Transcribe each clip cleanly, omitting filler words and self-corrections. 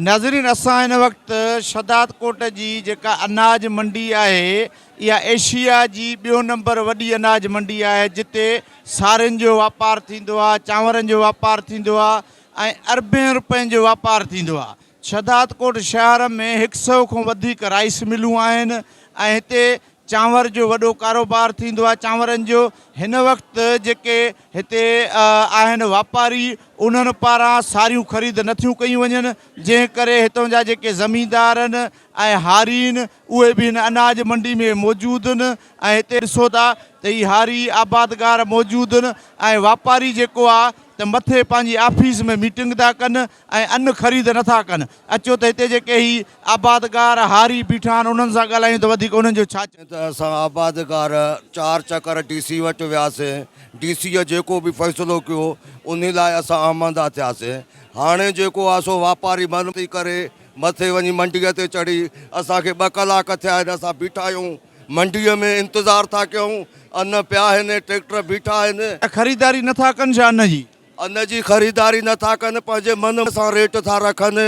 ناظرين اسان هن وقت شھدادڪوٽ جي جيڪا اناج منڊي آهي اها ايشيا جي ٻيو نمبر وڏي اناج منڊي آهي جتي سارين جو واپار ٿيندو آهي چانورن جو واپار ٿيندو آهي ۽ اربين روپين جو واپار ٿيندو آهي شھدادڪوٽ شهر ۾ هڪ سئو کان وڌيڪ رائيس ملون آهن ۽ هتي چانور جو وڏو ڪاروبار ٿيندو آهي چانورن جو هن وقت جيڪي هتي آهن واپاري انهن پاران ساريون خريد نٿيون ڪيون وڃن جنهن ڪري هتان جا جيڪي زميندار آهن ۽ هاري آهن اهي به هن اناج منڊي ۾ موجود آهن ۽ هتي ڏسو ٿا ته هي هاري آبادگار موجود آهن ۽ واپاري جيڪو آهي ته مٿي پنهنجي آفيس ۾ ميٽنگ ٿا ڪن ۽ ان خريد نه ٿا ڪن. اچو ته هتي جيڪي هي آبادگار هاري بيٺا آهن انهن سان ڳالهايون ته وڌيڪ انهن جو ڇا چوڻ. ته اسان آبادگار چار چڪر ڊي سي وٽ وياسين، ڊي سيء جيڪو به فيصلو ڪيو انهي لاء اسان آماده ٿياسين. هاڻي جيڪو آهي سو واپاري من ٿي ڪري مٿي وڃي منڊيء تي چڙهي اسان کي ٻه ڪلاڪ ٿيا آهن اسان بيٺا آهيون منڊيء ۾ انتظار ٿا ڪيون ان پيا آهن ٽريڪٽر بيٺا آهن. خريداري نه ٿا ڪن ڇا ان جي؟ ان جي خريداري نه ٿا ڪن پنهنجي من سان ريٽ ٿا رکن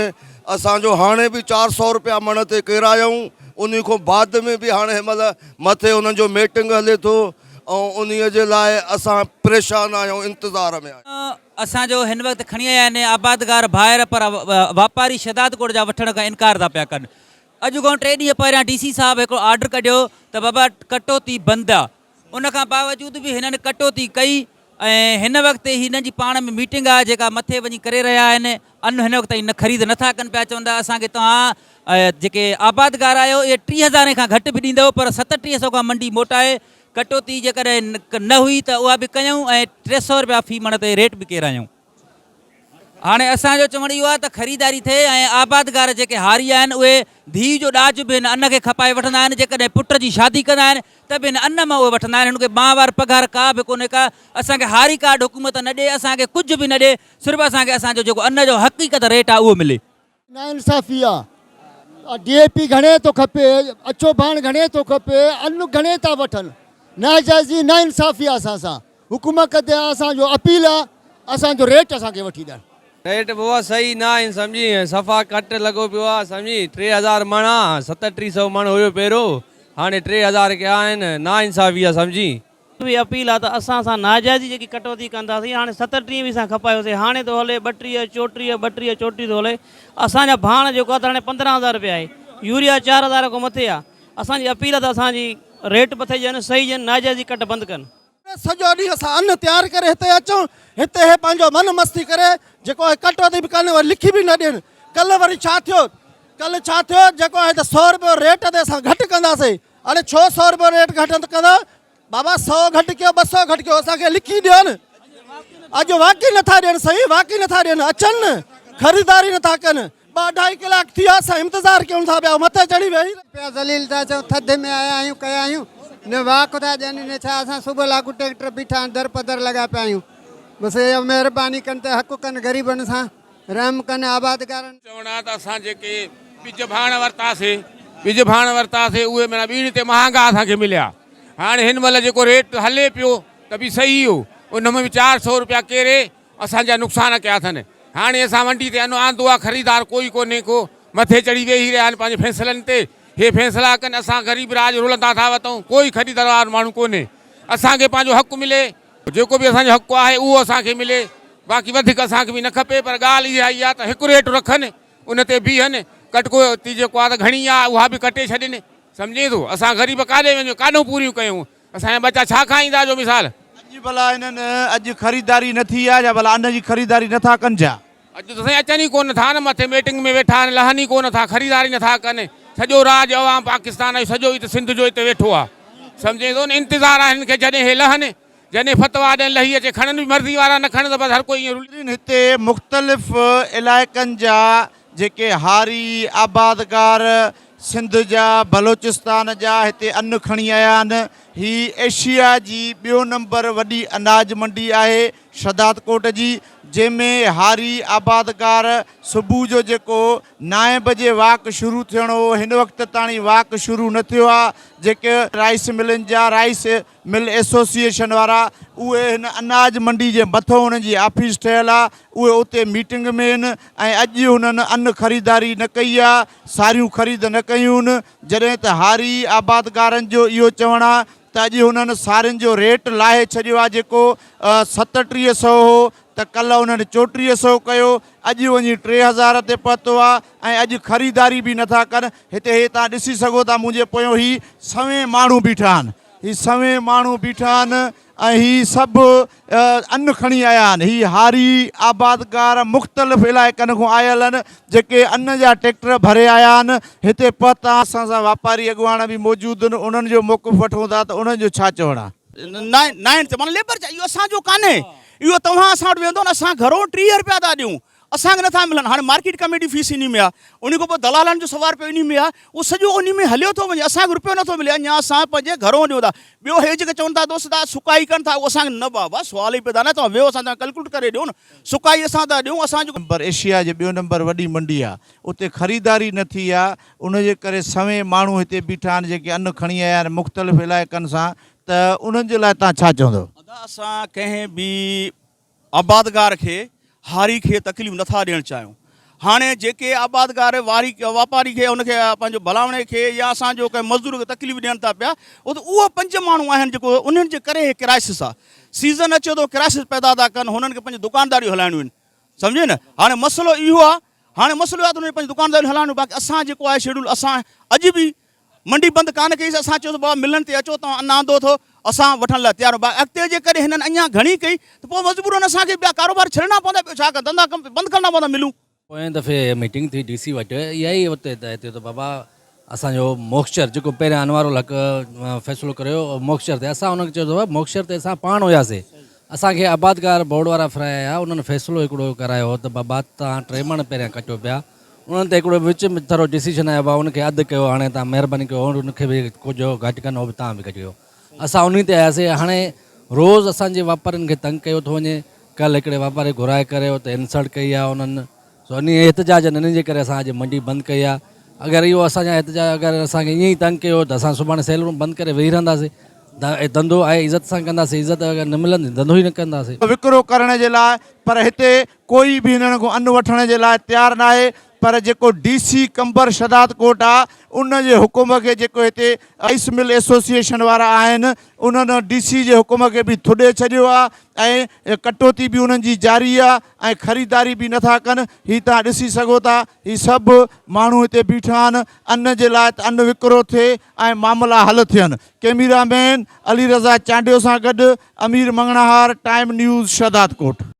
اسان جو هاڻي به 400 روپيا مڻ تي ڪيرايائون انهي کان بعد ۾ به هاڻي هن مهل مٿي انهن جو ميٽنگ هلي ٿو ۽ انهي جي لاء اسان پريشان آهيون انتظار ۾ آهيون. اسان جو هن وقت کڻي آيا آهن آبادگار ڀائر پر واپاري شهدادڪوٽ جا وٺڻ کان انڪار ٿا پيا ڪن اڄ کان ٽي ڏينهن پهريان ڊي سي صاحب هڪڙو آرڊر ڪڍيو ته بابا ڪٽوتي بند آ ان کان باوجود به هنن ڪٽوتي ڪئي ۽ هن وقت هنن جي پاڻ ۾ ميٽنگ آهي جيڪا مٿي وڃي ڪري رهيا آهن ان هن وقت تائين نه خريد نٿا ڪن پيا چون ٿا اسان کي توهان جيڪي آبادگار آهيو اهي ٽيهه هزارين کان گهٽ به ڏيندؤ پر 37 سو کان منڊي موٽائي ڪٽوتي جيڪڏهن نه هئي ته اها به ڪيون ۽ 300 رپيا في مڻ تي ريٽ به ڪيرايون. هاڻي اسان جو چوڻ اهو آهي ته خريداري ٿئي ۽ آبادگار جيڪي هاري آهن اهي ڌيء جو ڏاج به هن ان کي کپائي وٺندا آهن جيڪڏهن پٽ جي شادي ڪندا آهن ته به هن ان مان اهي وٺندا آهن هن کي ماهوار پگهار ڪا به ڪونهي ڪا اسان کي هاري ڪارڊ حڪومت نه ڏي اسان کي ڪجهه به نه ڏي صرف اسان کي اسان جو جيڪو ان جو حقيقت ريٽ آهي اهو ملي. ناانصافي آ ڊي اي پي گهڻي ٿو کپي اڇو ڀاڻ گهڻي ٿو کپي ان گهڻي ٿا وٺن ناجائزي ناانصافي آ اسان سان حڪومت تي اسان جو اپيل آ اسان جو ريٽ اسان کي وٺي ڏين. ريٽ بابا صحيح نه آهن سمجهين صفا ڪٽ لڳو پيو آ سمجهين 3000 مڻ آ 37 سو مڻ هيو پهريون هاڻي 3000 ڪيا آهن ناانصافي آ سمجهين. به اپيل آ ته اسان سان ناجائزي جيڪي ڪٽوتي ڪن ٿا سي هاڻي 37 به اسان کپايو سي هاڻي ٿو هلي 32 34 32 34 ٿو هلي اسان جا ڀاڻ جيڪو آ ته هاڻي 15000 رپيا آهي يوريا 4000 کان مٿي آ اسان جي اپيل آ ته اسان جي ريٽ مٿي ڏين صحيح ڏين ناجائزي ڪٽ بند ڪن. سڄو ڏينهن اسان ان تيار ڪري هتي اچون هتي هي پنهنجو من مستي ڪري جيڪو آهي ڪٽوتي به ڪن وري لکي به نه ڏين ڪلهه وري ڇا ٿيو ڪلهه ڇا ٿيو جيڪو آهي ته 100 رپيو ريٽ تي اسان گهٽ ڪنداسين اڙي ڇو 100 رپيو ريٽ گهٽ ڪندا بابا سئو گهٽ ڪيو ٻه سئو گهٽ ڪيو اسان کي لکي ڏيو نه اڄ واقعي نٿا ڏين سائين واقعي نٿا ڏين اچن نه خريداري نٿا ڪن ٻه اڍائي ڪلاڪ ٿي ويا اسان انتظار ڪيون ٿا پيا مٿي چڙهي ويهي پيا ذليل ٿا چئون ٿڌ ۾ آيا آهيون ڪيا آهيون نه واڪ ٿا ڏين نه ڇا اسان صبح لاڳو ٽريڪٽر بيٺا آهن در پدر لڳا پيا آهيون بس اها مهرباني ڪن ته حق ڪن غريبن سان رحم ڪن آبادگارن. چوڻ آ ته اسان جيڪي ٻج ڀاڻ ورتاسي ٻج ڀاڻ ورتاسي اهي معنيٰ ٻيڻ تي مهانگا اسان کي مليا هاڻي هن مهل جيڪو ريٽ هلي پيو ته به صحيح هو ان ۾ به 400 روپيا ڪيري اسان جا نقصان ڪيا اٿن هاڻي اسان منڊي تي ان آندو آ خريدار ڪوئي ڪونهي ڪو مٿي چڙهي ويهي رهيا آهن پنهنجي فيصلن تي هي فيصلا ڪن اسان غريب راڄ رلندا ٿا وتون ڪوئي خريدار وارو ماڻهو ڪونهي اسان کي پنهنجو حق ملي جيڪو به اسان جو حق آهي اهو اسان کي ملي باقي وڌيڪ اسان کي به نه کپي پر ڳالهه اها ئي آهي ته هڪ ريٽ رکن ان تي بيهن ڪٽڪوتي جيڪو آهي ته گهڻي آهي اها به ڪٽي ڇڏين سمجهين ٿو اسان غريب ڪاڏي وڃون ڪاڏهون پوريون ڪيون اسان جا ٻچا ڇا کائيندا جو مثال. اڄ ڀلا هنن اڄ خريداري نه ٿي آهي يا ڀلا ان جي خريداري نه ٿا ڪن ڇا؟ اڄ ته سائين اچن ئي ڪونه ٿا نه مٿي ميٽنگ ۾ ويٺا آهن لهن ئي ڪونه ٿا خريداري نه ٿا ڪن سڄو راڄ عوام پاڪستان جو سڄو هت سنڌ جو هتي ويٺو آهي سمجهين ٿو نه انتظار آهي هنن کي جڏهن هي لهن جڏهن فتويٰ ڏين لهي اچي کڻن به مرضي وارا نه کڻن ته بس هر ڪوئي ائين رلي. هتي مختلف علائقن جا جيڪي هاري آبادگار سنڌ جا بلوچستان جا هتي ان کڻي آيا آهن هي ايشيا جي ٻيو نمبر وڏي اناج منڊي آهي شھدادڪوٽ جي جنهن ۾ هاري آبادگار صبح جو جيڪو نائين بجي واڪ شروع ٿيڻو هو هن وقت تاڻي واڪ شروع نه ٿيو آ جيڪي رائيس ملن جا رائيس مل ايسوسيئيشن وارا اهي هن اناج منڊي جي مٿو انهن جي آفيس ٺهيل آ اهي اتي ميٽنگ ۾ آهن ۽ اڄ هنن ان خريداري نه ڪئي آ ساريون خريد نه ڪيون جڏهن ته هاري آبادگارن جو اهو چوڻ آ ته اڄ هنن سارين جو ريٽ لاهي ڇڏيو آ جيڪو 37 سئو هو ته ڪلهه انهن 34 سئو ڪيو اڄ وڃي 3000 تي پهتو آ ۽ اڄ خريداري به نٿا ڪن. هتي هي توهان ڏسي سگهو ٿا منهنجي پويون هي سوين ماڻهو بيٺا آهن. هي سوين ماڻهو بيٺا آهن ۽ هي سڀ ان کڻي آيا آهن. هي هاري آبادگار مختلف علائقن کان آيل آهن جيڪي ان جا ٽريڪٽر ڀري آيا آهن هتي پهتا. اسان سان واپاري اڳواڻ به موجود آهن انهن جو موقف وٺون ٿا ته انهن جو ڇا چوڻ آهي. ناهن ته معنيٰ ليبر اهو اسان جو ڪانهي اهو توهان اسان وٽ ويندو نه اسان گهرو 30 رپيا ٿا ڏيون اسان کي نٿا ملن هاڻي مارڪيٽ ڪميٽي فيس انهي ۾ آهي انهي کان پوء دلالن جو سوا رپيو انهي ۾ آهي اهو سڄو انهي ۾ هليو ٿو وڃي اسان کي رپيو نٿو ملي اڃا اسان پنهنجي گهرو ڏيون ٿا ٻيو هي جيڪي چون ٿا دوست ٿا سڪائي ڪن ٿا اهو اسان کي نه بابا سوال ئي پيدا نه توهان ويهو اسان توهان ڪلڪوليٽ ڪري ڏيون نه سڪائي اسان ٿا ڏيون اسان جو نمبر ايشيا جي ٻيو نمبر وڏي منڊي آهي اتي خريداري نه ٿي آهي ان جي ڪري سوين ماڻهو هتي بيٺا آهن جيڪي ان کڻي آيا آهن مختلف علائقن سان ته انهن جي لاء توهان ڇا چوندؤ؟ ادا اسان ڪنهن به آبادگار کي هاري کي تڪليف نٿا ڏيڻ چاهيون هاڻي جيڪي آبادگار واري واپاري کي ان کي پنهنجو ڀلاوڻي کي يا اسان جو ڪنهن مزدور کي تڪليف ڏين ٿا پيا اهو ته اهو پنج ماڻهو آهن جيڪو انهن جي ڪري هي ڪرائسس آ سيزن اچي ٿو ڪرائسس پيدا ٿا ڪن هنن کي پنهنجي دڪانداريون هلائڻيون آهن سمجهي نه هاڻي مسئلو اهو آ هاڻي مسئلو اهو آ ته انهن کي پنهنجي دڪانداريون هلائڻيون باقي اسان جيڪو آهي شيڊول اسان اڄ به منڊي بند ڪانه ڪئي سي اسان چيوسي بابا ملن تي اچو توهان ان آندو اٿو اسان وٺڻ لاء تيار آهيون باقي اڳتي جيڪڏهن هنن اڃا گهڻي ڪئي ته پوء مجبورن اسان کي ٻيا ڪاروبار ڇڏڻا پوندا ٻيو ڇا ڪن ڌنڌا ڪم بند ڪرڻا پوندا ملون. پوئين دفعي ميٽنگ ٿي ڊي سي وٽ اها ئي اتي طئي ٿيو ته بابا اسان جو موڪسچر جيڪو پهريان انوار الحق فيصلو ڪريو موڪسچر تي اسان ان کي چيو ته بابا موڪسچر تي اسان پاڻ هياسي اسان کي آبادگار بورڊ وارا ڦرائي آيا انهن فيصلو هڪڙو ڪرايو هو ته بابا توهان ٽي مڻ پهريان ڪٽيو پيا انهن تي هڪڙو وچ ۾ ٿورو ڊسيشن آيو ڀاء ان کي اڌ ڪيو هاڻي توهان مهرباني ڪيو ان کي به ڪجهه گهٽ ڪن هو به توهان به گهٽ ڪيو اسان انهي تي آياسي هاڻي روز اسان جي واپارين کي تنگ ڪيو ٿو وڃي ڪلهه هڪڙي واپاري گهرائي ڪري اتي انسلٽ ڪئي آهي انهن سو انهي احتجاجن انهي جي ڪري اسان اڄ منڊي بند ڪئي آهي اگر اهو اسان جا احتجاج اگر اسان کي ائين ئي تنگ ڪيو ته اسان سڀاڻي سيل روم بند ڪري ويهي رهنداسي ڌنڌو آهي عزت سان ڪنداسي عزت اگر نه ملندي ڌنڌو ئي نه ڪنداسي. وڪرو ڪرڻ جي لاء پر هتي ڪوئي به هنن کان ان وٺڻ جي لاء تيار ناهي پر جيڪو ڊي سي قمبر شھدادڪوٽ آ ان جي حڪم کي جيڪو هتي رائيس مل ايسوسيئيشن وارا آهن انهن ڊي سي جي حڪم کي به ٿڏي ڇڏيو آ ۽ ڪٽوتي به انهن جي جاري آ ۽ خريداري به نٿا ڪن هي توهان ڏسي سگهو ٿا هي سڀ ماڻهو هتي بيٺا آهن ان جي لاء ته ان وڪرو ٿئي ۽ معاملا حل ٿين ڪيميرا مين علي رضا چانڊيو سان گڏ امير مڱڻهار ٽائيم نيوز شھدادڪوٽ.